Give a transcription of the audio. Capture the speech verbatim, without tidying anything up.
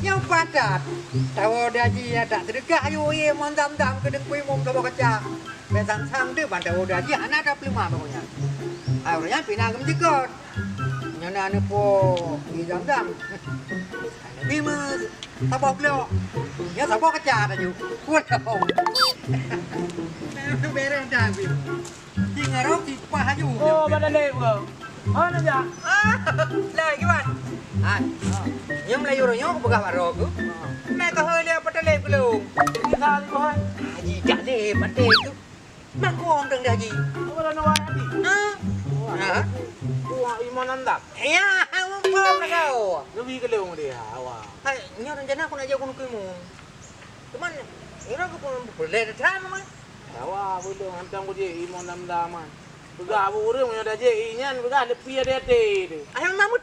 Nyang pakat, tawoe di haji nyang that seudeukah ayue ie mon zam-zam keu Teungku Imum saboh kaca. Bèk sang-sang deuh ban tawoe di haji hana tapeuleumah bak gobnyan. Hai ureueng nyan pih na geumeujeukot. Nyoe na neupo ie zam-zam. Hana bi meu saboh glok. Nyoe saboh kaca taju. Ulông. Beureh dah bi. Singoh rot sipah aju. Oh, bak dalek bro. Oh, na jak. Ah, lah, kiban. Ah, nyoe meulayu roh nyoe kupeugah bak droe ku. Meuka hôi lé apa taleb geulong. Bisa lé, Boy. Haji jak lé patéh tu. Mangko orang dah haji. Apa dah nawar haji? Ha? Ha? Buah iman anda. Ya, mumpung dah kau. Lebih geulong dia, awak. Hai, nyoe rencana aku nak jak gunung kemu. Cuman, ira aku pun boleh dah, Mas. Awak, belum hantam ku je iman anda, Man. Peugah abu ureueng nyoe dah je, inyan peugah lepi ada até tu. Ayang nama